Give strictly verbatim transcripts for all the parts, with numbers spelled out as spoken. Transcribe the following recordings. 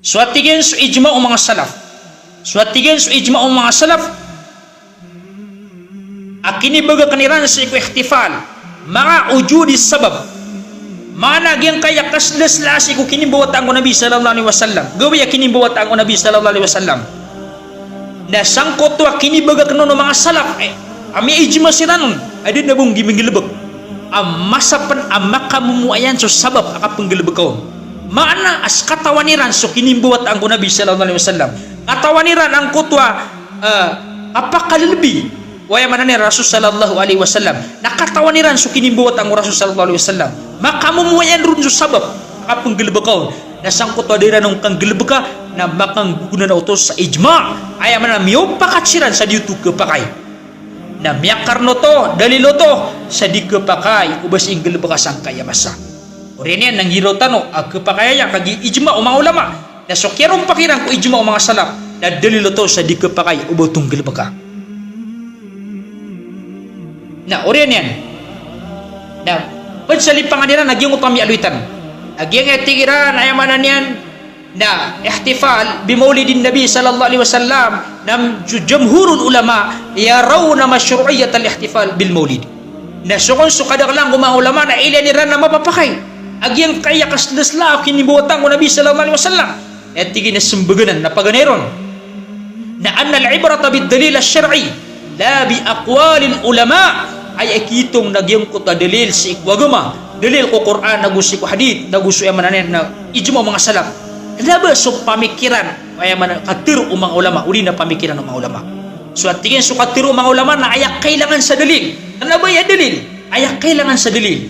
So a tig iyan so ijma o manga salaf. So a tig iyan so ijma o manga salaf a kinibagakn iran sii ko ihtifal ma'a wujudi sabab. Maana giyangkaya kaslasla sii ko kinimbawataan ko Nabi sallallahu alaihi wasallam. Gawii a kinimbawataan ko Nabi sallallahu alaihi wasallam. Na sangkoto a kinibagakn on o manga salaf, eh, a miyaijma siran on a da dn a ba nggimbnggalbk a masa pn a makamomoayan so sabab a kapnggalbka on. Maana a skatawan iran so kinimbawataan ko Nabi sallallahu alaihi wasallam. Katawan iran angkoto a, eh, a pakalbi o aya maana niyan Rasul sallallahu alaihi wasallam. Na katawan iran so kinimbawataan ko Rasul sallallahu alaihi wasallam. Makamomoayan ron so sabab a kapnggalbka on. Na sangkoto a da iran on kanggalbka, na makanggogona oto sa ijma. Aya maana miyaopakat siran sa di oto khapakay. Na miyakarn oto, dalil oto, sa di khapakay o ba sii nggalbka sangkaya masa. Oriyan iyan na nggiraw tano a khapakay aya kagiya ijma o manga ulama. Na so kiyarompak iran ko ijma o manga salaf, na dalil oto sa di khapakay o ba oto nggalbka. Na oriyan iyan. Na pd sa limpangan iran a giyangkoto a miyaaloy tano a giyangkai a tig iran a aya maana niyan na ihtifal bi maulidin Nabi sallallahu alaihi wasallam, na so jamhurul ulama yarawna mashru'iyyatal ihtifal bil maulid. Na so kon so kadaklan ko manga ulama na ilaya iran a mapapakay a giyangkaya kaslasla o kinimbawataan ko Nabi sallallahu alaihi wasallam. Na tig iyan a smbag anan na paganay ron na annal ibrata bid dalil ash-shar'i la bi aqwalil ulama. Aya kiitong na giyangkoto a dalil sii ko agama, dalil ko Qur'an, nago sii ko hadith, nago so aya maana niyan na ijma o manga salaf. Kna ba so pamikiran, aya maana katharo o manga ulama, odi na pamikiran o manga ulama. So a tig iyan so katharo o manga ulama na aya kailangan sa dalil. Kna ba aya dalil, aya kailangan sa dalil.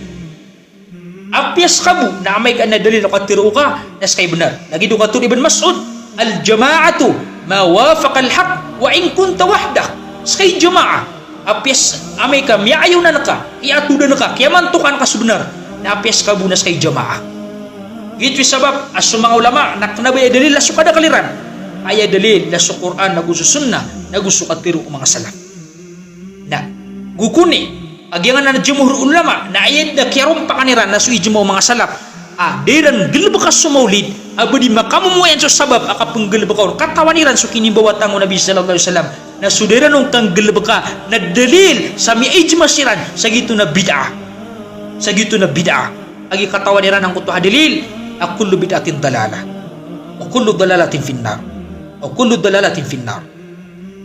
Apiya ska bo na amay ka na dalil o katharo ka na ska i bnar. Lagid o katharo o Ibn Mas'ud, "Al-jama'atu ma wafaqal haqq wa in kunta wahdak." Ska i jama'a. Apiya s-, amay ka miyaayonan ka, kiyatodan ka, kiyamantokan ka so bnar, na apiya ska bo na ska i jama'a. Giyoto i sabap a so manga ulama na kna ba aya dalil na so kadakl iran. Aya dalil na so Qur'an, nago so sunnah, nago so katharo o manga salaf. Na gokoni a giyanan a jumhur ulama na aya dn a kiyarompakan iran na so ijma o manga salaf a da iran nggalbka so maulid a ba di makamomoayan so sabap a kapnggalbka on. Katawan iran so kinimbawataan o Nabi sallallahu alaihi wasallam. Na so da iran on kanggalbka na dalil sa miyaijma siran sa giyoto na bid'ah. Sa giyoto na bid'ah. Kagiya katawan iran angkoto a dalil a kullu bid'atin dalalah. Wa kullu dalalatin finnar. Wa kullu dalalatin finnar.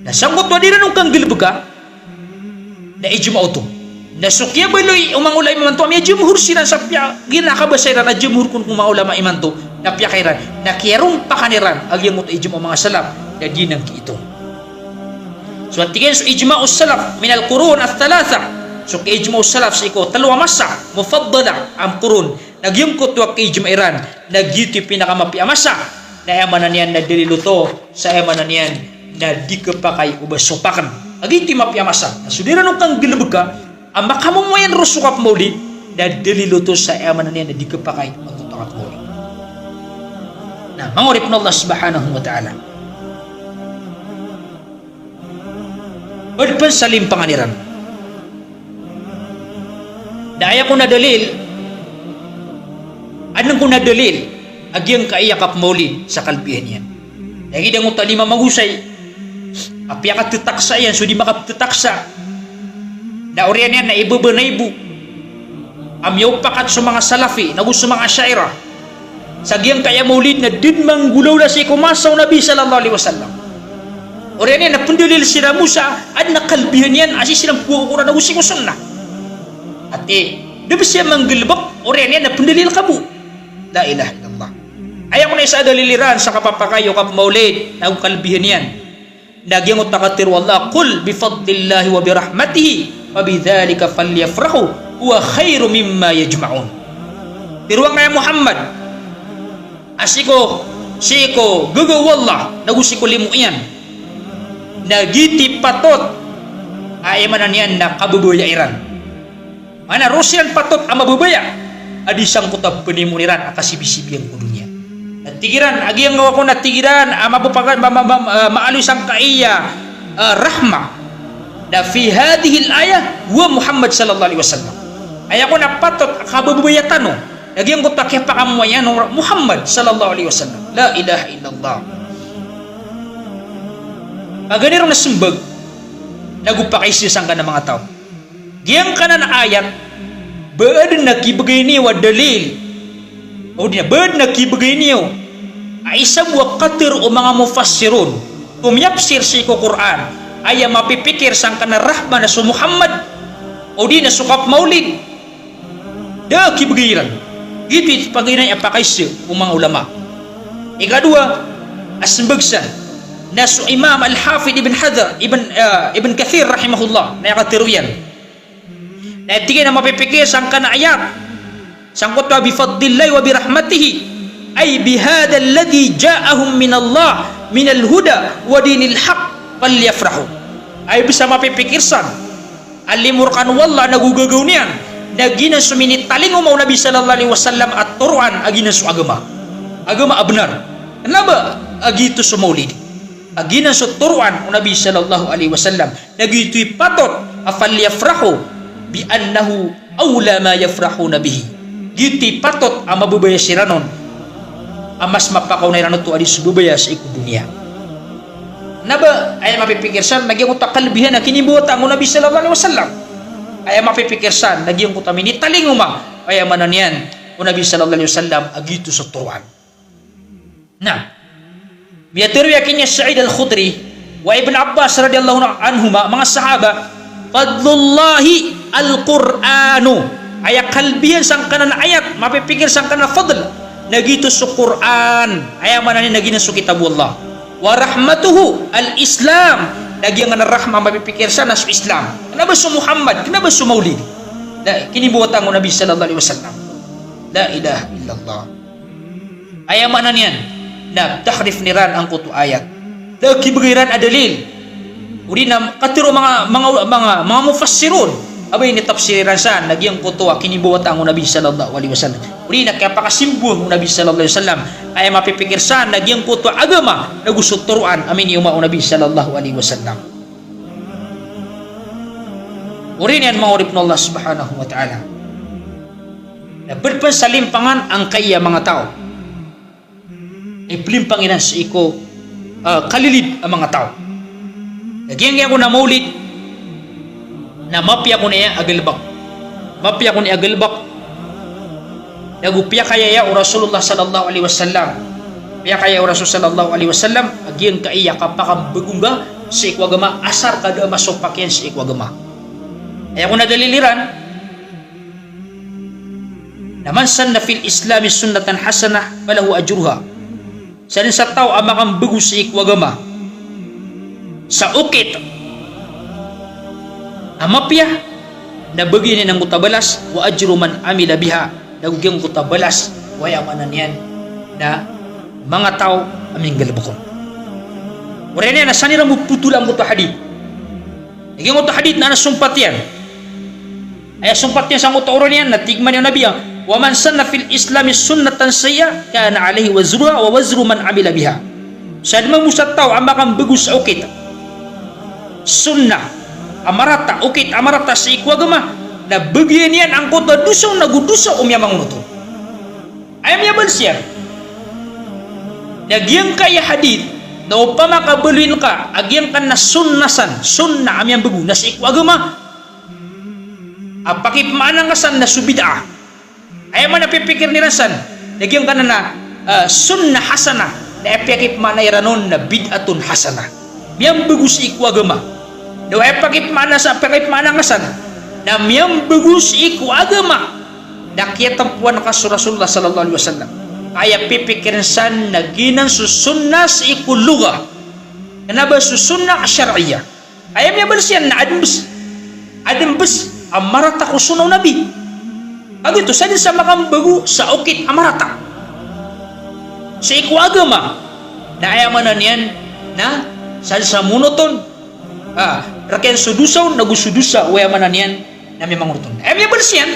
Na sangkoto a da iran on kanggalbka, na ijma oto. Na so kiyabaloy o manga ulama imanto a miyajumhur siran sa piya, giya na kabasa iran a jumhur kon ko manga ulama imanto, na piyakay iran, na kiyarompakan iran a giyangkoto a ijma o manga salaf, na di nan kiitong. So a tig iyan so ijma o salaf min al-qurun ath-thalatha. So ki-ijma o salaf sii ko tlo a masa, mufaddala, am qurun. Na giyangkoto a ki-ijma iran na giyoto i pinakamapiya a masa, na aya maana niyan na dalil oto sa aya maana niyan na di khapakay o ba sopakn. A giyoto i mapiya a masa. Na so da iran on kanggalbka a makamomoayan ron so kapmaulid, na dalil oto sa aya maana niyan na di khapakay angkoto a kapmaulid. Na manga oripn o Allah subhanahu wa ta'ala. Pd pn sa limpangan iran. Na aya kon a dalil, adn kon a dalil a giyangkaya kapmaulid sa kalbihan iyan. Lagid angkoto a lima magosay a piyakattaksa iyan so di makapttaksa. Na oriyan iyan na ibbnaibo a miyaopakat so manga Salafi nago so manga Asha'irah sa giyangkaya maulid na da dn manggolawla sii ko masa o Nabi sallallahu alaihi wasallam. Oriyan iyan na pndalil siran bo sa adn a kalbihan iyan a sii siran phowa ko Qur'an ago sii ko sunnah. Ati, da ba siran manggalbk, oriyan iyan na pndalil ka bo. La ilaha illallah. Aya kon a isa a dalil iran sa kapapakay o kapmaulid nago kalbihan iyan. Na giyangkoto a katharo o Allah, "Qul bi fadlillahi wa bi rahmatihi fa bidhalika falyafrahu huwa khairun mimma yajma'un." Tharoa ngka ya Muhammad, a sii ko, sii ko gagaw o Allah, nago sii ko limo iyan. Na giyoto i patot a aya maana niyan na kababaya iran. Maana roo siran patot a mababaya a di sangkoto a pnimoon iran a kasibisibiyan ko doniya. Na tig iran, a giyangkoto a tig iran a mabapaka-, ma-, ma-, ma-, ah, maaloy sangkaya, ah, rahmah. Na fi hadhihil ayah huwa Muhammad sallallahu alaihi wasallam. Aya kon a patot a kababaya tano. Lagid angkoto a kiyapakamowa iyan o Muhammad sallallahu alaihi wasallam. La ilaha illallah. Paganay ron a sembag, nago pakaisaan sangkanan a manga taw. Giyangkanan a ayat, ba aden a kibegay niyo a dalil, odi na ba aden a kibegay niyo a isa bo a katharo o manga mufassirun, ko miyapsir sii ko Qur'an, aya mapipikir sangkanan a rahma na so Muhammad, odi na so kapmaulid. Da a kibegay iran. Giyoto i paganay a pakaisa o manga ulama. Ikadowa a sembag san, na so Imam Al-Hafidh Ibn Hajar, Ibn, ah, Ibn Kathir rahimahullah, na aya katharo iyan. Na tig iyan a mapipikir sangkanan a ayat, sangkoto a "Bi fadlillahi wa bi rahmatihi, ay bi hadha alladhi ja'ahum minallah, minal huda wa dinil haqq, falyafrahu." Aya bes a mapipikir san a limo rkano o Allah nago gagaw niyan, na giyanan so minitalingoma o Nabi sallallahu alaihi wasallam a toroan a giyanan so agama. Agama a benar. Kena ba a giyoto so maulid? A giyanan so toroan o Nabi sallallahu alaihi wasallam. Na giyoto i patot a "Falyafrahu bi annahu awla ma yafrahuna bihi." Giyoto i patot a mababaya siran on a mas mapakaona iran oto a di so babaya sii ko doniya. Na ba aya mapipikir san na giyangkoto a kalbihan a kinimbawata o Nabi sallallahu alaihi wasallam. Aya mapipikir san na giyangkoto a minitalingoma, aya maana niyan, o Nabi sallallahu alaihi wasallam a giyoto so toroan. Na miyatharo iyan a tig iyan a Sa'id Al-Khudri wa Ibn Abbas radhiyallahu anhuma, manga sahaba, "Fadlullahi al-Qur'anu." Aya kalbihan sangkanan a ayat, mapipikir sangkanan a fadl, na giyoto so Qur'an. Aya maana niyan na giyanan so kitabullah. "Wa rahmatuhu al-Islam." Na giyangkanan a rahma a mapipikir san na so Islam. Kena ba so Muhammad, kena ba so maulid? Na kinimbawata o Nabi sallallahu alaihi wasallam. La ilaha illallah. Aya maana niyan na tahrif iran angkoto a ayat. Da a kibegay iran a dalil. Odi na katharo o manga, manga, manga, manga mufassirun a ba initafsir iran san na giyangkoto a kinimbawata o Nabi sallallahu alaihi wasallam. Odi na kiyapakasimbang o Nabi sallallahu alaihi wasallam. Aya mapipikir san na giyangkoto a agama nago so toroan a minioma o Nabi sallallahu alaihi wasallam. Oriyan iyan manga oripn o Allah subhanahu wa ta'ala. Na pd pn sa limpangan angkaya manga taw. Iplimpang iran sii ko, ah, kalilid a manga taw. Na giyangkaya kon a maulid na mapiya kon aya a galbk. Mapiya kon aya a galbk. Nago piyakay aya o Rasulullah sallallahu alaihi wasallam. Piyakay aya o Rasul sallallahu alaihi wasallam a giyangkaya kapakambgo ngka sii ko agama, asar ka da a masopak iyan sii ko agama. Aya kon a dalil iran na, "Man sanna fil Islami sunnatan hasanah falahu ajruha." Sadn sa taw a makambgo sii ko agama sa okit a mapiya, na bagian iyan angkoto a balas, "wa ajru man amila biha," nago giyangkoto a balas o, aya maana niyan na, manga taw a minggalbk on. Oriyan iyan na san iran bo potol angkoto a hadith. Giyangkoto a hadith na, na sompat iyan. Aya sompat iyan sangkoto a oriyan iyan na tig mambo o Nabi a, "Wa man sanna fil Islami sunnatan sayyi'ah kana alaihi wizruha wa wizru man amila biha." Sadn mambo sa taw a makambgo sa okit, sunnah a marata, okit a marata sii ko agama, na bagian iyan angkoto a dosa on nago dosa o miyamangonot on. Aya miyabaloy siyan na giyangkaya hadith na opama ka baloyin ka a giyangkanan a sunnah san, sunnah a miyambgo na sii ko agama, a pakipamanangkasan na so bid'ah. Aya maana pipikiran iran san na giyangkanan a, ah, sunnah hasanah, na aya piyakipamana iran on na bid'atun hasanah. Miyambgo sii ko agama. Na aya pakipamana sa, pakipamanangkasan na miyambgo sii ko agama. Na kiyatampoan ka so Rasulullah sallallahu alaihi wasallam. Aya pipikiran san na giyanan so sunnah sii ko lughah. Kena ba so sunnah shar'iyyah. Aya miyabaloy siyan na adn bes, adn bes a marata ko sunnah o Nabi. Kagiya oto, sadn sa makambgo sa okit a marata sii ko agama, na aya maana niyan na sadn sa monot on, ah, rk iyan so dosa on nago so dosa o, aya maana niyan na miyamangonot on. Aya miyabaloy siyan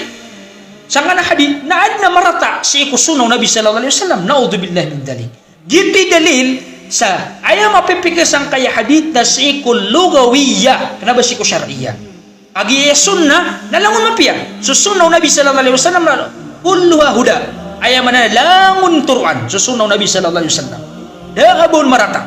sangkanan a hadith na adn a marata sii ko sunnah o Nabi sallallahu alaihi wasallam. Na'udhubillahi min dhalik. Giyoto i dalil sa aya mapipikir sangkaya hadith na sii ko lughawiyyah, kena ba sii ko shar'iyyah. Kagiya sunnah na langon mapiya. So sunnah o Nabi sallallahu alaihi wasallam na Kulluha huda. Aya maana na langon toroan so sunnah o Nabi sallallahu alaihi wasallam. Da a ba on marata.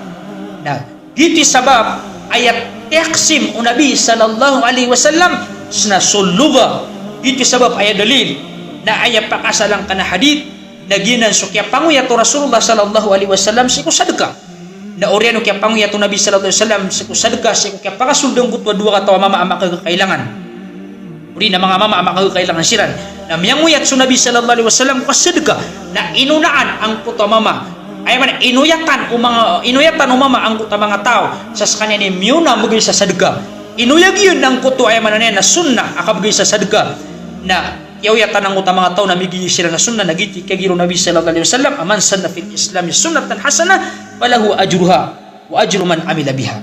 Na giyoto i sabap a aya tiyaksim o Nabi sallallahu alaihi wasallam sna so lugha. Giyoto i sabap a aya dalil na aya pakaasal angkanan a hadith na giyanan so kiyapangoyat o Rasulullah sallallahu alaihi wasallam sii ko sadka. Na oriyan o kiyapangoyat o Nabi sallallahu alaihi wasallam sii ko sadka, sii ko kiyapakasold angkoto a dowa kataw a mama a makakailangan. Odi na manga mama a makakailangan siran. Na miyangoyat so Nabi sallallahu alaihi wasallam ko kasadka. Na inonaan angkoto a mama. Aya maana, inoyatan o manga, inoyatan o mama angkoto a manga taw sa skaniyan i miyona mbgay sa sadka. Inoyag iyan angkoto, aya maana niyan na sunnah a kabgay sa sadka. Na kiyaoyatan angkoto a manga taw na migay siran a sunnah, na giyoto i kagiya o Nabi sallallahu alaihi wasallam a, "Man sanna fil Islami sunnatan hasanah, falahu ajruha wa ajru man amila biha."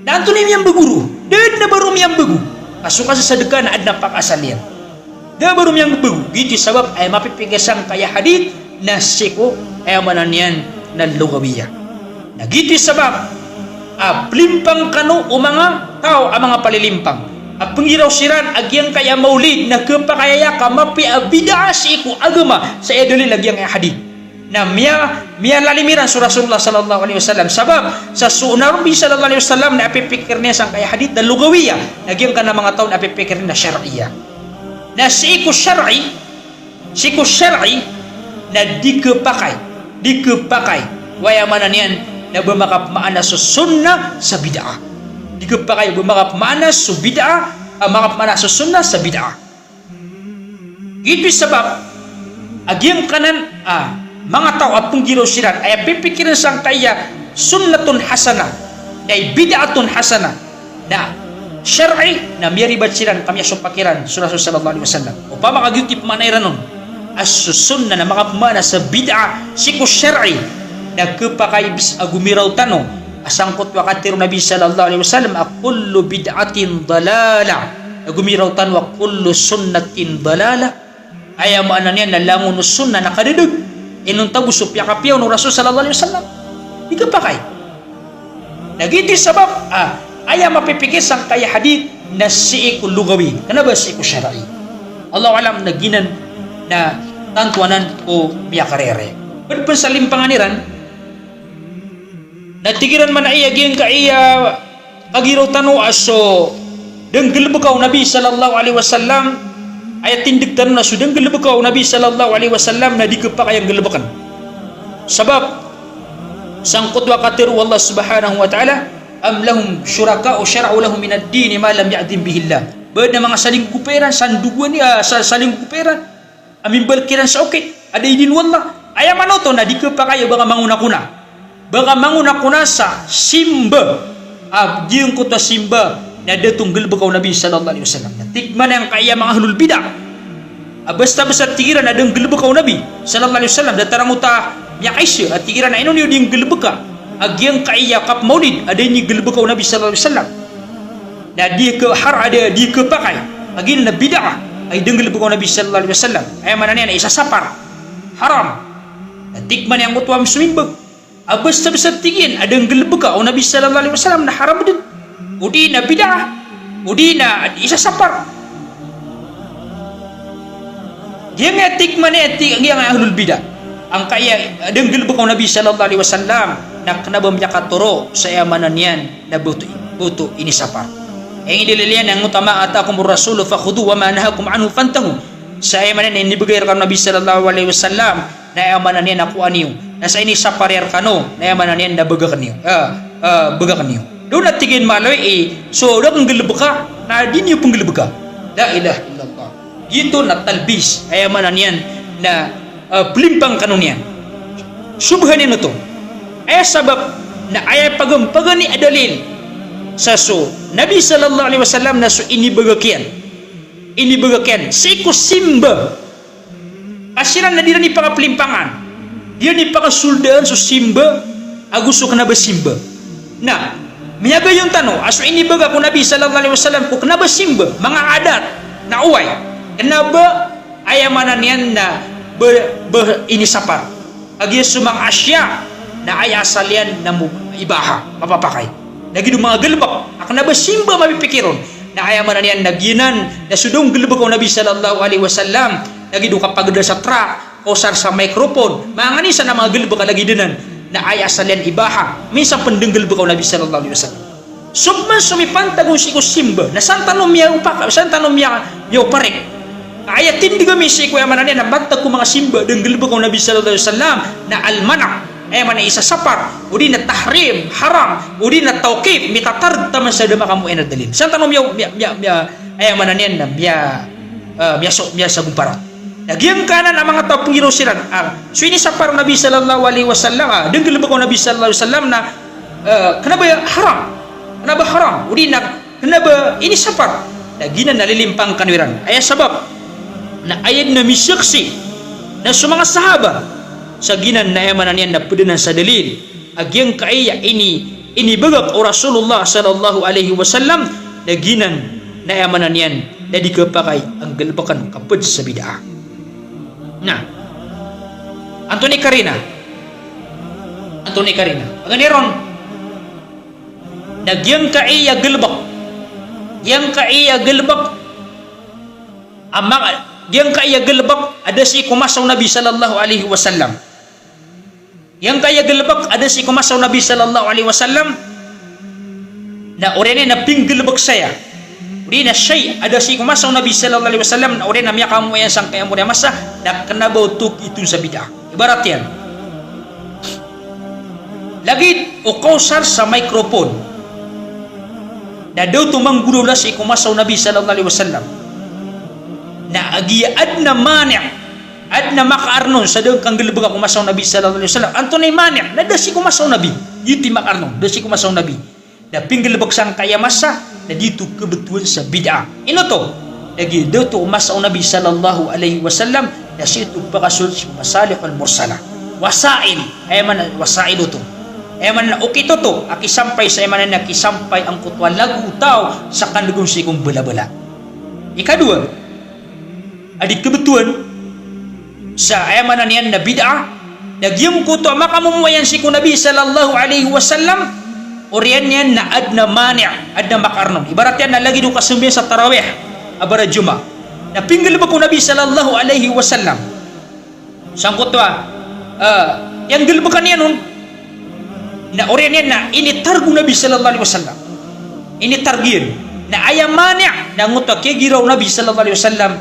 Na antonaa i miyambago roo? Da dn a ba roo miyambago. Ka so kasasadka na adn a pakaasal iyan. Da a ba roo miyambago. Giyoto i sabap a aya mapipikir sangkaya hadith na sii ko, aya maana niyan na lughawiyah. Na giyoto i sabap a, ah, plimpang kano o manga taw a manga palilimpang a pnggiraw siran a giyangkaya maulid na khapakay aya ka mapiya a bid'ah sii ko agama sa aya dalil a giyangkaya hadith. Na miya, miyalalim iran so Rasulullah sallallahu alaihi wasallam. Sabap sa so Nabi sallallahu alaihi wasallam na aya pipikir iyan sangkaya hadith na lughawiyah, na giyangkanan a manga taw na aya pipikir iyan na shar'iyyah. Na sii ko shar'i, sii ko shar'i na di khapakay, di khapakay o aya maana niyan na ba makapmaana so sunnah sa bid'ah. Di khapakay o ba makapmaana so bid'ah, ah, makapmaana so sunnah sa bid'ah. Giyoto i sabap a giyangkanan a manga taw a pnggiraw siran a aya pipikir iran sangkaya sunnatun hasanah, na bid'atun hasanah, na shar'i, na miyaribat siran ka miyasopak iran so Rasul sallallahu alaihi wasallam. Opama ka giyoto i pmaana iran on a so sunnah na makapmaana sa bid'ah sii ko shar'i, na khapakay bs a gomiraw tano a sangkoto a katharo o Nabi sallallahu alaihi wasallam a, "Kullu bid'atin dalalah." Na gomiraw tano a, "Kullu sunnatin dalalah." Aya maana niyan na langon o sunnah na kadadag. Inonta bo so piyakapiya on o Rasul sallallahu alaihi wasallam. Di khapakay. Na giyoto i sabap a, ah, aya mapipikir sangkaya hadith na sii ko lughawi, kna ba sii ko shar'i. Allahu a'lam, na giyanan na tanto anan ko miyakarere. Pd pn sa limpangan iran, na tig iran man a aya giyangkaya kagiraw tano a so da nggalbka o Nabi sallallahu alaihi wasallam, aya tindg tano na so da nggalbka o Nabi sallallahu alaihi wasallam na di khapakay a nggalbkn. Sabap sangkoto a katharo o Allah subhanahu wa ta'ala, "Am lahum shuraka'u shara'u lahum minad dini ma lam ya'dhan bihillah." Ba adn a manga salinggopa iran, sandogoan iyan, ah, sa-, salinggopa iran a mimbalk iran sa okit a da idin o Allah. Aya maana oto na di khapakay o ba ka mangonakona. Ba ka mangonakona sa simba a giyangkoto a simba na da oto nggalbka o Nabi sallallahu alaihi wasallam. Na tig man angkaya manga ahlul bid'ah a basta-basta tig iran a da nggalbka o Nabi sallallahu alaihi wasallam, datar angkoto a miyakaisa a tig iran a ino niyo di nggalbka a giyangkaya kapmaulid a da ini nggalbka o Nabi sallallahu alaihi wasallam. Na di kha-, har-, a di, di khapakay a giyanan na bid'ah a da nggalbka o Nabi sallallahu alaihi wasallam. Aya maana niyan na isa sapar. Haram. Na tig man angkoto a somimba a basta-basta tig iyan a da nggalbka o Nabi sallallahu alaihi wasallam na haram dn. O di na bid'ah. O di na isa sapar. Giyangkaya tig man a tig, giyangkaya ahlul bid'ah. Angkaya da nggalbka o Nabi sallallahu alaihi wasallam na kna ba miyakatoro sa aya maana niyan na ba oto, ba oto inisapar. Aya dalil iyan angkoto a, "Ma atakumur rasulu fakhudhuhu wa ma nahakum anhu fantahu." Sa aya maana niyan na inibgay rkano o Nabi sallallahu alaihi wasallam na aya maana niyan na kowaa niyo. Na sa inisapar iyan rkano na aya maana niyan na bgakn iyo. Ah, ah, bgakn iyo. Da on a tig iyan mala i, so da nggalbka na di niyo pnggalbka. La ilaha illallah. Giyoto na talbis. Aya maana niyan na, ah, plimpang kano niyan. Shubha niyan oto. Aya sabap na aya pagampagan i a dalil sa so Nabi sallallahu alaihi wasallam na so inibgak iyan. Inibgak iyan sii ko simba. Ka siran na di iran ipakaplimpangan, di iran ipakasoldaan so simba ago so kna ba simba. Na miyagayon tano a so inibgak o Nabi sallallahu alaihi wasallam ko kna ba simba, manga adat, na oway, kna ba, aya maana niyan na ba, ba inisapar. Kagiya so manga ashya na aya asal iyan na mo-, ibaha, mapapakay. Lagid o manga galbk a kna ba simba a mapipikir on, na aya maana niyan na giyanan na so da nggalbka o Nabi sallallahu alaihi wasallam Lagid o kapagda sa truck, kaosar sa microphone, manga nganin san a manga galbk a lagid anan, na aya asal iyan ibaha, minsan pn dn galbka o Nabi sallallahu alaihi wasallam. So pman so mipantag on sii ko simba, na san tano miyaopaka, san tano miya, miyaoparik. Aya tindg ami sii ko aya maana niyan na mantag ko manga simba, dn galbka o Nabi sallallahu alaihi wasallam, na al-mana', aya maana isasapar, odi na tahrim, haram, odi na tawqif, mitatarg taman sa da makamoayan a dalil. San tano miya, miya, miya, miya, aya maana niyan na miya, ah, miyaso-, miyasagompara. Na giyangkanan a manga taw a pnggiraw siran, ah, so inisapar o Nabi sallallahu alaihi wasallam, ah, dn galbka o Nabi sallallahu alaihi wasallam na, ah, kna ba haram. Kna ba haram. Odi na kna ba inisapar. Na giyanan na lilimpang kano iran. Aya sabap na aya dn a misaksi na so manga sahaba sa giyanan na aya maana niyan na pd anan sa dalil a giyangkai a ini, inibagak o Rasulullah sallallahu alaihi wasallam, na giyanan na aya maana niyan na di khapakay a nggalbkn ka pd sa bid'ah. Na antonaa i karina? Antonaa i karina? Paganay ron na giyangkai a galbk, giyangkai a galbk a manga, giyangkai a galbk a da sii ko masa o Nabi sallallahu alaihi wasallam. Giyangkai a galbk a da sii ko masa o Nabi sallallahu alaihi wasallam, na oriyan iyan na pinggalbk saya. Odi na shay a da sii ko masa o Nabi sallallahu alaihi wasallam, na oriyan na miyakamoayan sangkai a mori a masa, na kna ba oto giyoto sa bid'ah. Ibarat iyan, lagid o kaosar sa microphone. Na da oto manggolawla sii ko masa o Nabi sallallahu alaihi wasallam. Na agiya adn a mani', adn a makaarnon sa da ngka nggalbka ko masa o Nabi sallallahu alaihi wasallam. Antonaa i mani'? Na da sii ko masa o Nabi. Giyoto i makaarnon, da sii ko masa o Nabi. Na pinggalbk sangkai a masa, na di oto kabtowan sa bid'ah. Ino oto? Lagid oto masa o Nabi sallallahu alaihi wasallam, na sii oto pakasold sii ko masalihul mursala. Wasail, aya maana wasail oto. Aya maana na okit oto a kisampay sa aya maana na kisampay angkoto a lago o taw sa kandg on sii ko mbalabala. Ikadowa a di kabtowan sa aya maana niyan na bid'ah, na giyangkoto a makamomoa iyan sii ko Nabi sallallahu alaihi wasallam, oriyan iyan na adn a mani', adn a makaarnon. Ibarat iyan na lagid o kasambayang sa tarawih a bara Jumaah. Na pinggalbk o Nabi sallallahu alaihi wasallam sangkoto a, ah, aya nggalbkan iyan on, na oriyan iyan na initarg o Nabi sallallahu alaihi wasallam. Initarg iyan. Na aya mani' na angkoto a kiyagiraw o Nabi sallallahu alaihi wasallam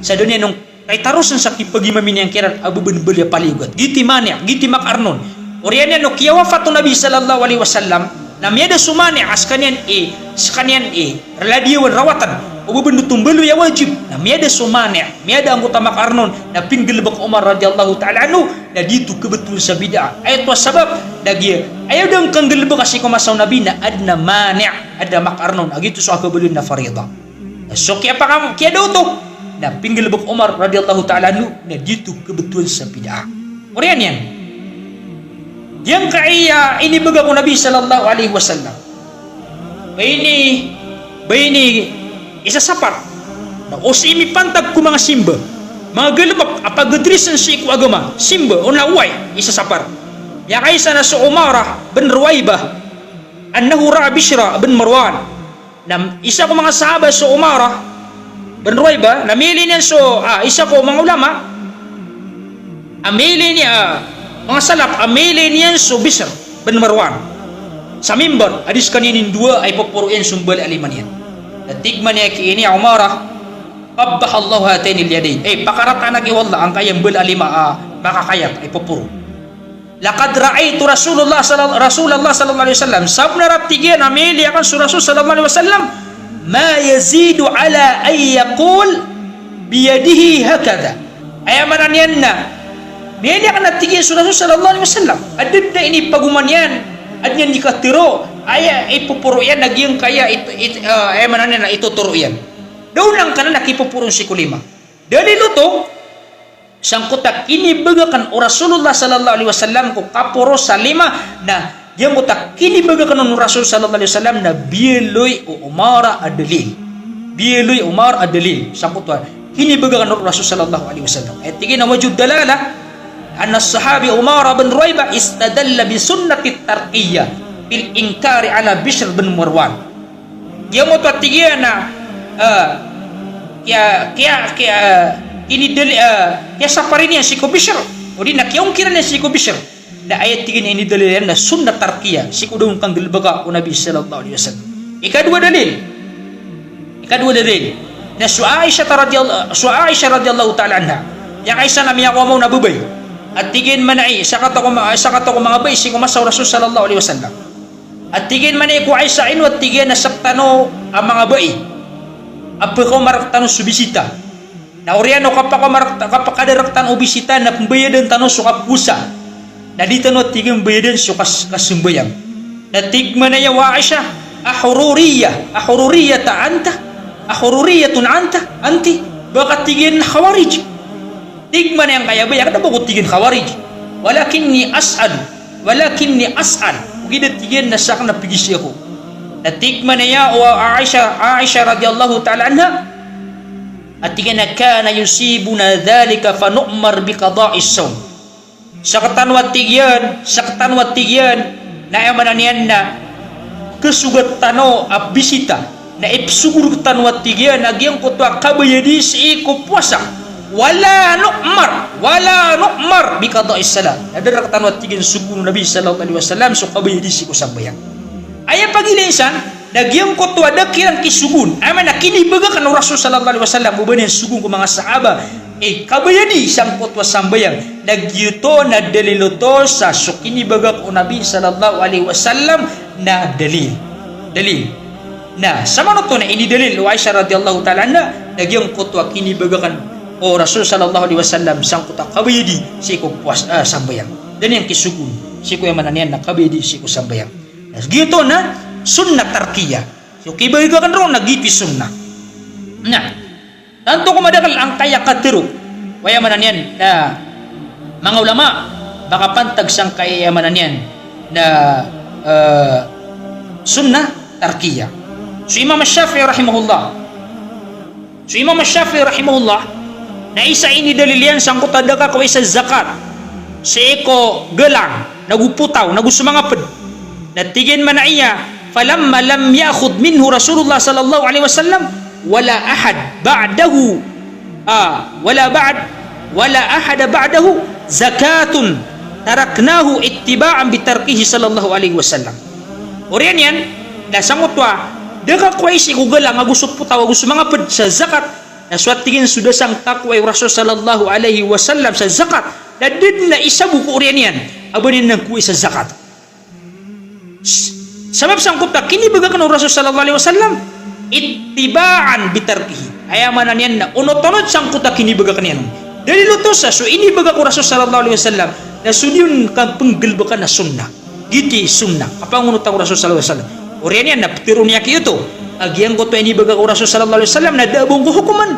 sa da niyan on kaitarosan sa kipagimami niyan kiran a ba bn bali a paliyogat. Giyoto i mani', giyoto i makaarnon. Oriyan iyan o kiyawafat o Nabi sallallahu alaihi wasallam, na miyada so mani' a skaniyan i, skaniyan i rladiyawan, rawatan o ba bn oto mbaloy a wajib. Na miyada so mani', miyada angkoto a makaarnon, na pinggalbk o Umar radhiyallahu ta'ala anhu, na di oto kabtowan sa bid'ah. Aya oto a sabap, na giya aya da ngka nggalbka sii ko masa o Nabi na adn a mani', adn a makaarnon. A giyoto so kabaloy na faridah. Na so kiyapakam-, kiyada oto, na pinggalbk o Umar radhiyallahu ta'ala anhu, na di oto kabtowan sa bid'ah. Oriyan iyan. Giyangkai a inibagak o Nabi sallallahu alaihi wasallam, ba ini, ba ini isasapar. Na o sii mipantag ko manga simba, manga galbk a pagadrisn sii ko agama, simba, o na oway isasapar. Miyakaisa na so Umarah bin Ruwaybah, annahu ra'a Bishra bin Marwan. Na isa ko manga sahaba so Umarah bin Ruwaybah, na miyailay niyan so, ah, isa ko manga ulama, a miyailay niyan, ah, manga salaf, a miyailay niyan so Bishr bin Marwan sa mimbar, a di skaniyan indowa a ipoporo iyan so mbala a lima niyan. Na tig man iyan ki ini a Umarah, "Qabbahallahu hataynil yadayn." Eh, pakarataan aki o Allah angkaya mbala a lima a makakayat a ipoporo. "Laqad ra'aytu Rasulullah sallal-, Rasulallah sallallahu alaihi wasallam." Sabnar a tig iyan a miyailay akn so Rasul sallallahu alaihi wasallam, "ma yazidu ala an yaqul biyadihi hakadha." Aya maana niyan na miyailay akn a tig iyan so Rasul sallallahu alaihi wasallam a da dn a inipagoman iyan, a da niyan di katharo, aya ipoporo iyan a giyangkaya it-, it-, ah, aya maana niyan na itotoro iyan. Da on angkanan a kipoporo on sii ko lima. Dalil oto, sangkoto a kinibagakn o Rasulullah sallallahu alaihi wasallam ko kaporo sa lima, na giyangkoto a kinibagakn on o Rasul sallallahu alaihi wasallam na biyaloy o Umar a dalil. Biyaloy o Umar a dalil. Sangkoto a kinibagakn on o Rasul sallallahu alaihi wasallam. Aya tig iyan a wajhud dalalah, anna sahabi Umar bin Ruwaybah istadalla bi sunnati tarkiyyah fil inkari ala Bishr bin Marwan. Giyangkoto a tig iyan a, ah, kiya, kiya, kiya, inidali, ah, kiyasapar iyan sii ko Bishr, odi na kiyongkiran iyan sii ko Bishr. Na aya tig iyan a inidalil iyan na sunnah tarkiyah, sii ko da on kanggalbka o Nabi sallallahu alaihi wasallam. Ikadowa dalil. Ikadowa dalil. Na so Aisha radhiyallahu, so Aisha radhiyallahu ta'ala anha. Aya kaisa na miyakowa mambo na babay. A tig iyan man a, sakataw ko ma-, sakataw ko manga babay sii ko masa o Rasul sallallahu alaihi wasallam. A tig iyan man a ko Aisha, ino a tig iyan a sktano a manga babay a pkhaoma rktano so bisita. Na oriyan o kapakaoma rk-, kapakada rktano o bisita na pmbayadan tano so kapowasa. Na di tano a tig iyan mbayadan so kas-, kasambayang. Na tig man aya o Aisha, "Ahururiyya, ahururiyya ta anta? Ahururiyatun anta, anti?" Ba ka tig iyan Khawarij. Tig man aya angkaya babay, a kna ba ko tig iyan Khawarij. "Walakinni as'al, walakinni as'al." Ogaid a tig iyan na sakn na pagizai ako. Na tig man aya o Aisha, Aisha radhiyallahu ta'ala anha, a tig iyan a, "Kana yusibuna dhalika fa nu'mar bi qada'is sawm." Sktano a tig iyan, sktano a tig iyan, na aya maana niyan na kasogat tano a bisita, na ipsogo rktano a tig iyan a giyangkoto a kabayadi sii ko powasa. Wala nu'mar, wala nu'mar bi qada'is salah. Na da rktano a tig iyan sogoon o Nabi sallallahu alaihi wasallam so kabayadi sii ko sambayang. Aya pagilayn san, na giyangkoto a da kiran kisogoon, aya maana kinibagakn o Rasul sallallahu alaihi wasallam o ba niyan sogoon ko manga sahaba i kabayadi sangkoto a sambayang, na giyoto na dalil oto sa so kinibagak o Nabi sallallahu alaihi wasallam na dalil. Dalil. Na samanoto na inidalil o Aisha radhiyallahu ta'ala anha, na giyangkoto a kinibagakn o Rasul sallallahu alaihi wasallam sangkoto a kabayadi sii ko powasa, ah, sambayang. Da niyan kisogoon sii ko aya maana niyan na kabayadi sii ko sambayang. Na giyoto na sunnah tarkiyah. So kibagakn roo na giyoto i sunnah. Na tanto ko madakl angkaya katharo o aya maana niyan na manga ulama, makapantag sangkaya aya maana niyan na, eh, sunnah tarkiyah. So Imam Shafi'i rahimahullah, So Imam Shafi'i rahimahullah, na isa inidalil iyan sangkoto a da kakowai sa zakat sii ko galang, nago potaw, nago so manga pd. Na tig iyan man a iya, "Falamma lam ya'khudh minhu Rasulullah sallallahu alaihi wasallam, wala ahad ba'dahu, ah, wala ba'd, wala ahada ba'dahu zakatun, taraknahu ittiba'an bi tarkihi sallallahu alaihi wasallam." Oriyan iyan, na sangkoto a da kakowai sii ko galang ago so potaw ago so manga pd sa zakat, na so a tig iyan so da sangkowai o Rasul sallallahu alaihi wasallam sa zakat, na da dn a isa bo ko oriyan iyan a ba niyan kowai sa zakat. S-, sabap sangkoto a kinibagakn o Rasul sallallahu alaihi wasallam, ittiba'an bi tarkihi. Aya maana niyan na onot-onot sangkoto a kinibagakn iyan. Dalil oto sa so inibagak o Rasul sallallahu alaihi wasallam na so di on kapnggalbka na sunnah. Giyoto i sunnah, kapangonota o Rasul sallallahu alaihi wasallam. Oriyan iyan na ptharoon iyan giyoto a giyangkoto a inibagak o Rasul sallallahu alaihi wasallam na da a ba on ko hokoman.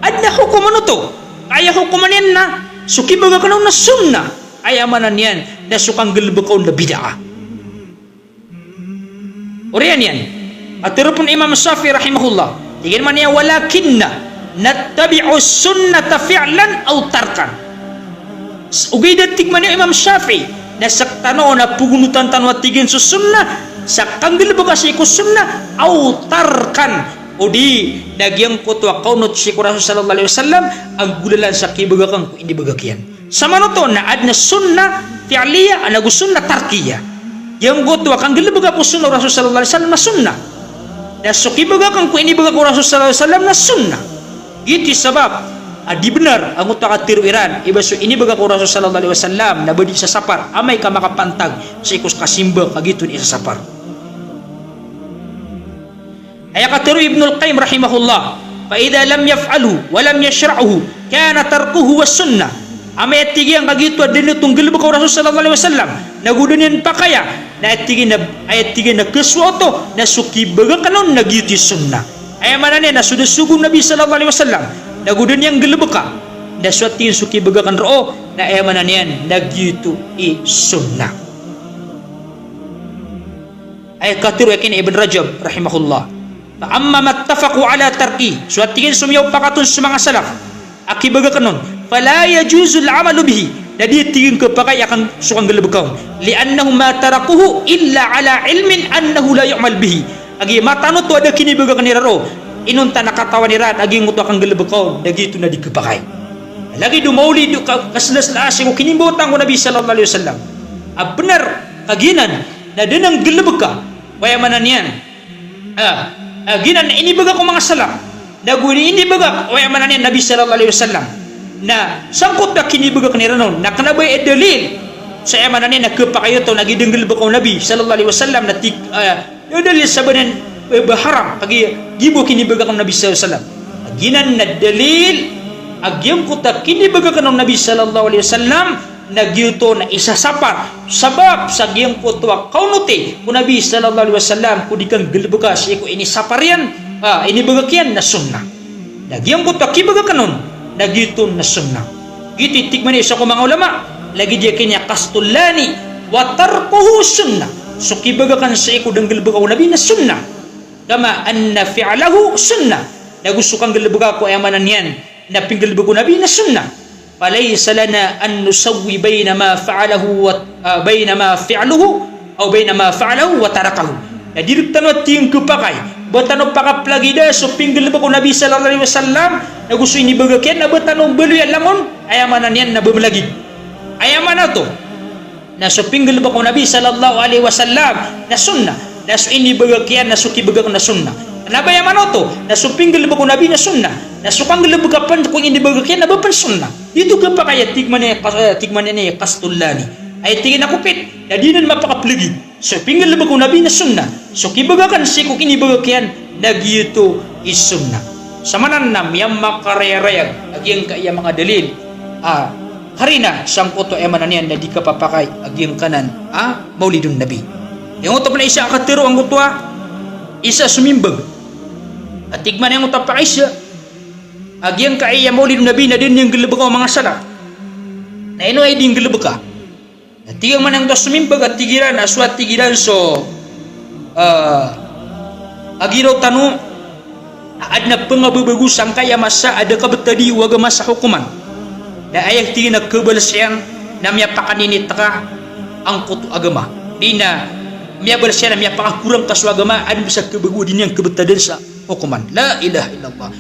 Adn a hokoman oto. Aya hokoman iyan na so kibagakn on na sunnah. Aya maana niyan na so kanggalbka on na bid'ah. Oriyan iyan. Katharo pn o Imam Shafi'i rahimahullah. Tig iyan man iyan, "Walakinna nattabi'us sunnata fi'lan aw tarkan." S-, ogaid a tig man iyan o Imam Shafi'i, na sktano na pagonotan tano a tig iyan so sunnah, sa kanggalbka sii ko sunnah, aw tarkan, odi na giyangkoto a kaonot sii ko Rasul sallallahu alaihi wasallam a nggolalan sa kibagakn ko inibagak iyan. Samanoto na adn a sunnah fi'liyah, nago sunnah tarkiyah. Giyangkoto a kanggalbka ko sunnah o Rasul sallallahu alaihi wasallam na sunnah. Na so kibagakn ko inibagak o Rasul sallallahu alaihi wasallam na sunnah. Giyoto i sabap a di bnar angkoto a katharo iran, iba so inibagak o Rasul sallallahu alaihi wasallam na ba di sasapar, amay ka makapantag sii ko kasimba ka giyoto i sasapar. Aya katharo o Ibnul Qayyim rahimahullah, "Fa idha lam yaf'alhu wa lam yashra'hu, kana tarkuhu huwa sunnah." Amay a tig iyan ka giyoto a da niyan oto nggalbka o Rasul sallallahu alaihi wasallam, nago da niyan pakaya, na aya tig iyan a, aya tig iyan a kasowa oto, na so kibagakn on na giyoto i sunnah. Aya maana niyan na so da sogo o Nabi sallallahu alaihi wasallam, nago da niyan nggalbka, na so a tig iyan so kibagakn roo, na aya maana niyan na giyoto i sunnah. Aya katharo iyan a Ibn Rajab rahimahullah. Fa amma mattafaqu ala tarki, so a tig iyan so miyaopakat on so manga salaf a kibagakn on, fala yajuzul amalu bihi, na di a tig iyan kapakay a kang-, so kanggalbka on. Li'annahum ma tarakuhu illa ala ilmin annahu la yu'mal bihi. Agi mataan oto a da kinibagakn iran roo, inonta na katawan iran a giyangkoto a kanggalbka on na giyoto na di kapakay. Lagid o maulid o ka-, kaslasla sii ko kinimbawataan ko Nabi sallallahu alaihi wasallam. A bnar, kagiya nan, na da a nggalbka, aya maana niyan. A, a, giyanan inibagak o manga salaf. Na go inibagak o, aya maana niyan, Nabi sallallahu alaihi wasallam. Na sangkoto a kinibagak iran on, na kna ba aya dalil sa, aya maana niyan, na khapakay oto na giya da nggalbka o Nabi sallallahu alaihi wasallam, na tig, a, aya dalil sa ba nan, e, ba haram, kagiya giya bo kinibagak o Nabi sallallahu alaihi wasallam. Giyanan na dalil a giyangkoto a kinibagak o Nabi sallallahu alaihi wasallam, na giyoto na isasapar. Sabap sa giyangkoto a kaonoti ko Nabi sallallahu alaihi wasallam ko di kanggalbka sii ko inisapar iyan, a, inibagak iyan na sunnah. Na giyangkoto a kibagak on, na giyoto na sunnah. Giyoto i tig mambo o isa ko manga ulama, lagid iyan a Qastullani, wa tarkuhu sunnah. So kibagak sii ko da nggalbka o Nabi na sunnah. Kama anna fi'lahu sunnah. Na go so kanggalbka ko, aya maana niyan, na pinggalbk o Nabi na sunnah. Falaysa lana an nusawwi bayna ma fa'alahu wa, a, bayna ma fi'luhu, aw bayna ma fa'alahu wa tarakahu. Na di rktano a tig a khapakay, ba tano pakaplagida so pinggalbk o Nabi sallallahu alaihi wasallam, na go so inibagak iyan, na ba tano baloya langon, aya maana niyan, na ba mlagid. Aya maana oto na so pinggalbk o Nabi sallallahu alaihi wasallam na sunnah, na so inibagak iyan na so kibagak na sunnah. Kna ba aya maana oto na so pinggalbk o Nabi na sunnah, na so kanggalbka pn ko inibagak iyan na ba pn sunnah. Giyoto khapakay a tig mambo, e, tig mambo i Qastullani. Aya tig iyan a kokit, na di nan mapakaplagid. So pinggalbk o Nabi na sunnah. So kibagak sii ko kinibagak iyan na giyoto i sunnah. Samanan na miyamakarayarayag a giyangkaya manga dalil a karina sangkoto, aya maana niyan, na di kapapakay a giyangkanan a Maulidun Nabi. Giyangkoto pn a isa a katharo angkoto a isa a somimbag a tig mambo a giyangkoto a pakaisa a giyangkaya Maulidun Nabi na da niyan nggalbka o manga salaf. Na ino i di nggalbka? Na tig mambo angkoto a somimbag a tig iran a so, a tig iran so, a, a giraw tano a adn a pngababago sangkaya masa a da kabtadi o agama sa hokoman. Na aya tig iran a khabalas iyan na miyapakaninitka angkoto a agama. Di na miyabalas iyan na miyapakakorang ka so agama, adn bs a khabago a di niyan kabtadn sa hokoman. La ilaha illallah.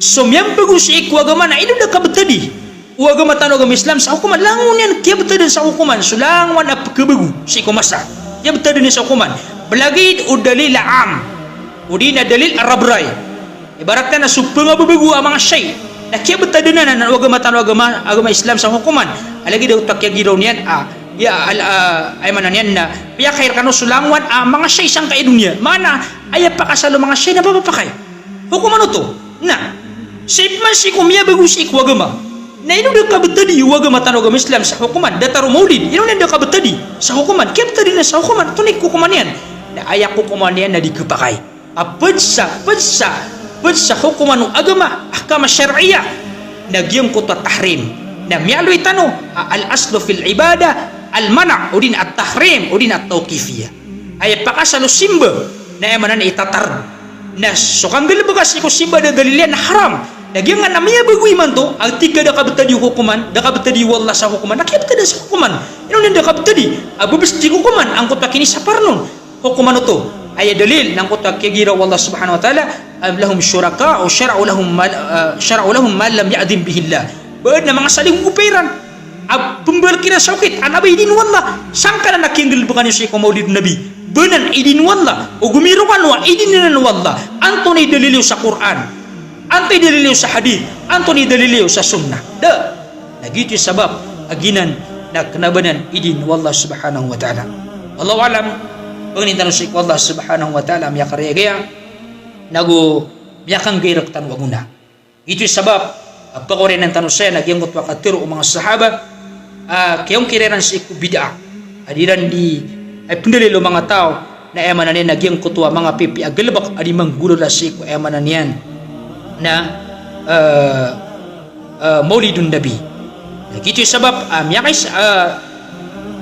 So miyambago sii ko agama na ino da kabtadi o agama tano a agama Islam sa hokoman, langon iyan kiyabtadn sa hokoman, so langon a pkhabago sii ko masa, kiyabtadn iyan sa hokoman. Mlagid o dalil a am, odi na dalil a rabray. Ibarat iyan na so pngababago a manga shay na kiyabtadn anan o agama tano a agama, agama Islam sa hokoman. A lagid oto a kiyagiraw niyan a, ya, al-, a, aya maana niyan na piyakay rkano so langowan a manga shay sangkai a doniya. Maana, aya pakasal o manga shay na ba mapakay hokoman oto. Na sii pman sii ko miyabago sii ko agama, na ino da kabtadi o agama tano a agama Islam sa hokoman? Datar o maulid, ino niyan da kabtadi sa hokoman? Kiyabtadi niyan sa hokoman, antonaa i kokoman iyan? Na aya kokoman iyan na di khapakay a pd sa, pd sa, pd sa hokoman o agama, ahkam shar'iyyah, na giyangkoto a tahrim. Na miyaaloy tano a al-aslu fil ibadah al-mana', odi na at-tahrim, odi na at-tawqifiyyah. Aya pakasal o simba na aya maana niyan i tatar. Na so kanggalbka sii ko simba da dalil iyan na haram. Na giyangkanan a miyabago imanto a tig ka da kabtadi o hokoman, da kabtadi o Allah sa hokoman, na kiyabtadn sa hokoman. Ino niyan da kabtadi a babsti ko hokoman angkoto a kinisaparn on? Hokoman oto, aya dalil na angkoto a kiyagiraw o Allah subhanahu wa ta'ala, am lahum shuraka'u shara'u lahum ma, a, shara'u lahum ma lam ya'dhan bihillah. Ba adn a manga salihong ko pairan a pmbalk iran sa okit a kna ba idin o Allah, sangkanan a kiyanggalbka niyo sii ko Maulidun Nabi, ba nan idin o Allah, o gomiraw kano a idin anan o Allah. Antonaa i dalil iyo sa Qur'an? Antonaa i dalil iyo sa hadith? Antonaa i dalil iyo sa sunnah? Da. Na giyoto i sabap a giyanan na kna ba nan idin o Allah subhanahu wa ta'ala. Wallahu a'lam. Pangnin tano sii ko Allah subhanahu wa ta'ala a miyakarayag aya, nago miyakanggay rktano a gona. Giyoto i sabap a pakaoriyan tano saya na giyangkoto a katharo o manga sahaba a kiyongkir iran sii ko bid'ah a di iran di, ay, pndalil o manga taw na aya maana niyan na giyangkoto a manga pipiya a galbk a di manggolawla sii ko aya maana niyan na, a, a, Maulidun Nabi. Na giyoto i sabap a miyakaisa, a,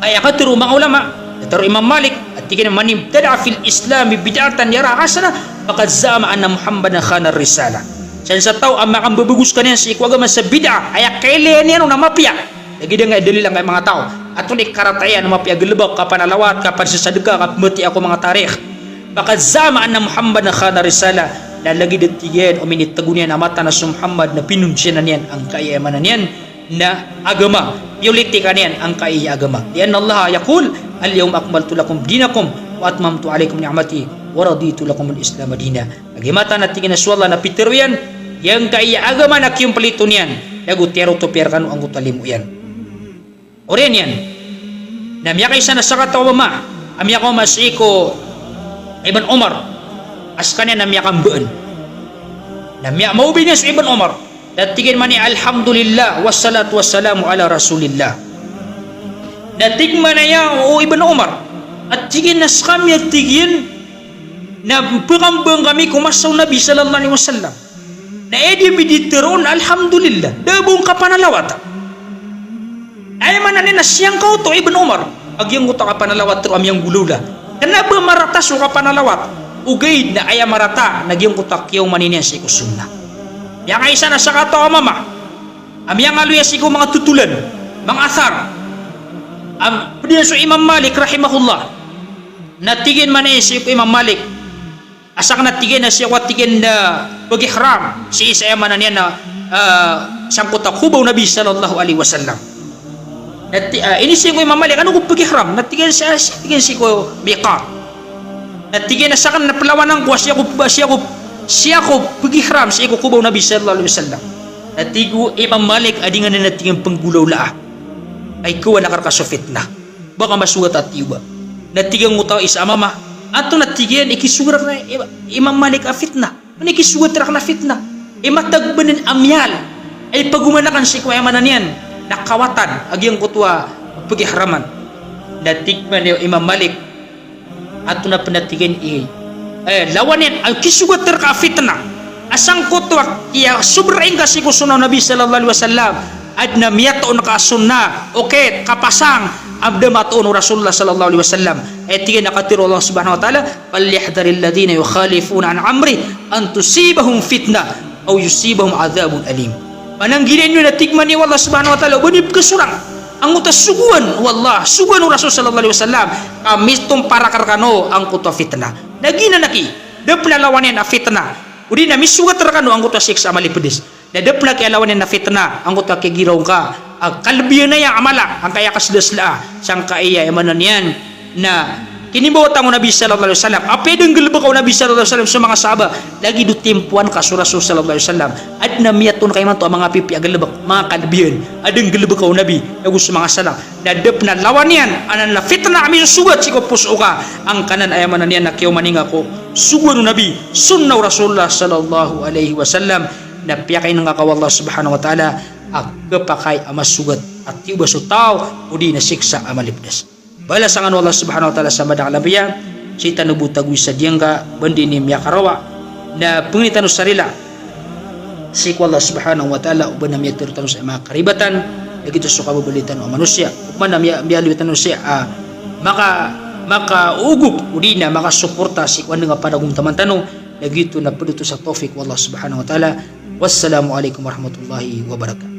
aya katharo o manga ulama, katharo o Imam Malik a tig iyan a man ibtada'a fil Islami bid'atan yaraha hasanah faqad za'ama anna Muhammadan khana ar-risalah. Sa dn sa taw a makambabago skaniyan sii ko agama sa bid'ah, aya kailay niyan on na mapiya, lagid angkaya dalil angkaya manga taw, antonaa i karata iyan a mapiya a galbk, kapanalawat, kapansasadka, kapmbatiya ko manga tarikh. Faqad za'ama anna Muhammadan khana ar-risalah. Na lagid a tig iyan o minitegon iyan a mata na so Muhammad na pinonsiyanan iyan angkaya aya maana niyan na agama, piyolitikan iyan angkaya agama. Li'anna Allaha yaqul, "Al-yawma akmaltu lakum dinakum wa atmamtu alaykum ni'mati wa raditu lakumul Islama dina." Lagid mata na tig iyan a so Allah na pitharo iyan, giyangkaya agama na kiyomplito niyan, nago tiyaroto piya rekano angkoto a limo iyan. Oriyan iyan na miyakaisa na sakataw a mama a miyakaoma sii ko Ibn Umar a sekaniyan na miyakambaan. Na miya-, maobi niyan so Ibn Umar. Na tig iyan mambo a, "Alhamdulillah, wassalatu wassalamu ala Rasulillah." Na tig mambo a, "O Ibn Umar," a tig iyan, "na sekami," a tig iyan, "na pekambaan kami ko masa o Nabi sallallahu alaihi wasallam. Na aya di ami di tharoon, alhamdulillah, da a ba on kapanalawat." Aya maana niyan na siyangkaoto o Ibn Umar a giyangkoto a kapanalawat roo a miyanggolawla. Kena a ba marata so kapanalawat, ogaid na aya marata na giyangkoto a kiyaomani niyan sii ko sunnah. Miyakaisa na sakataw a mama a miyangaloya sii ko manga totolan, manga athar. Am, ped iyan so Imam Malik rahimahullah. Na tig iyan mambo sii ko Imam Malik, a saken, a tig iyan, a sii ko, a tig iyan, na pag-ihram sii sa, aya maana niyan na, ah, sangkoto a koba o Nabi sallallahu alaihi wasallam. Na ti-, ah, inisii ko Imam Malik, "Ano ko pag-ihram?" Na tig iyan, "Sii, sii," tig iyan, "sii ko miqat." Na tig iyan, "A saken na pelawanan ko a sii ako, sii ako, sii ako pag-ihram sii ko koba o Nabi sallallahu alaihi wasallam." Na tig o Imam Malik a di ngka den, a tig iyan, penggolawlaa. Ay, kowan a karka so fitnah. Ba ka masogat a tiyoba. Na tig angkoto a isa a mama, "Antonaa," tig iyan, "i kisogat rek na Imam Malik a fitnah? Antonaa i kisogat rek na fitnah? I matag banen a miyal a ipagoman aken sii ko, aya maana niyan na kawatan a giyangkoto a pag-ihraman." Na tig mambo o Imam Malik, "Antonaa pen," a tig iyan, "i, eh, lawan iyan a kisogat rek a fitnah a sangkoto a kiyasobra ingka sii ko sunnah o Nabi sallallahu alaihi wasallam, aden a miyatoon ka a sunnah, okit, kapasang, a da matoon o Rasulullah sallallahu alaihi wasallam." Aya tig iyan a katharo o Allah subhanahu wa ta'ala, "Falyahdharil ladhina yukhalifuna an amrih an tusibahum fitnah aw yusibahum adhabun alim." Pananggilai niyo, na tig mambo o Allah subhanahu wa ta'ala, o ba niyo pekesorang angkoto a sogoan o Allah, sogoan o Rasul sallallahu alaihi wasallam, ka mitompar rek rekano angkoto a fitnah. Na giyanan aki, da pen a lawan iyan a fitnah, odi na misogat rekano angkoto a siksa a malipedes. Na da pen a kiyalawan iyan a fitnah angkoto a kiyagiraw ngka a kalebihan aya a mala angkaya kasdaslaa sangkaya, aya maana niyan na kinimbawatan o Nabi sallallahu alaihi wasallam. Apiya da nggalebeka o Nabi sallallahu alaihi wasallam so manga sahaba, lagid o timpoan ka so Rasul sallallahu alaihi wasallam, aden a miyatoon ka imanto a manga pipiya a galebek, manga kalebihan a da nggalebeka o Nabi ago so manga salaf. Na da pen a lawan iyan anan a fitnah a misosogat sii ko poso ka, angkanan, aya maana niyan na kiyaomani ngka ko sogoan o Nabi, sunnah o Rasulullah sallallahu alaihi wasallam. Na piyakaineng ka o Allah subhanahu wa ta'ala a kepakay a masogat a tiyoba so taw, odi na siksa a malipedes. Balasan kano o Allah subhanahu wa ta'ala sa madakl a piya, sii tano bo tagowi sa diyangka, ba di niyan miyakarawa, na pengeni tano sa rila sii ko Allah subhanahu wa ta'ala o ba na miyatero tano sa manga karibatan, lagid oto so kababaloy tano a manosiya, o ba na miya-, miyaaloy tano sa, ah, maka-, makaogop, odi na makasuporta sii ko andang a panagomtaman tano, lagid oto na ped oto sa tawfiq o Allah subhanahu wa ta'ala. Wassalamu alaikum warahmatullahi wabarakatuh.